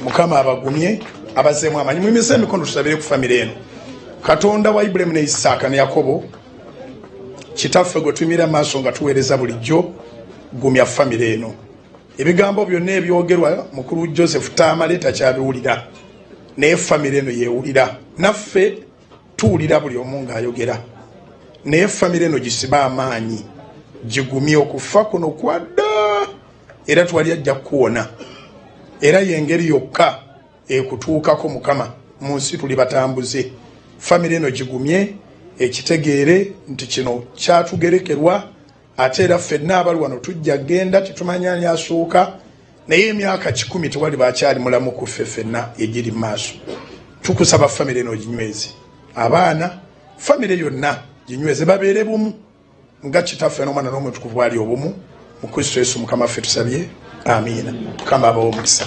Mukama abagumye, abazeemu amanyi. Muyimise emikono tusabire ku famire eno. Katonda wa Ibulayimu ne Isaaka ne Yakobo, Kitaffe gwe tuyimira maaso nga tuweereza bulijjo, gumya famire eno. Ebigambo byonna ebyogerwa mukulu Joseph Tamale takyabiwulira, naye famire eno yewulira. Naffe tuwulira buli omu ng'ayogera, naye famire eno gisibe amaanyi, gigumye. Okufa kuno kwadda, era twali ajja kukuwona, era yengeri yokka ekutuukako. Mukama, mu nsi tuli batambuze. Famire eno gigumye, ekitegeere nti kino kyatugerekerwa. Ate era ffenna abali wano tujja genda, tetumanya ani asooka, naye emyaka 100 tewali bakyali mulamu ku ffe ffenna egiri mu maaso. Tukusaba famire eno ginyweze, abaana, famire yonna ginyweze, babeere bumu nga Kitaffe n'Omwana n'Omutukuvu ali obumu. Mu Kristo Yesu Mukama ffe tusabye, amiina. Mukama abawo omukisa.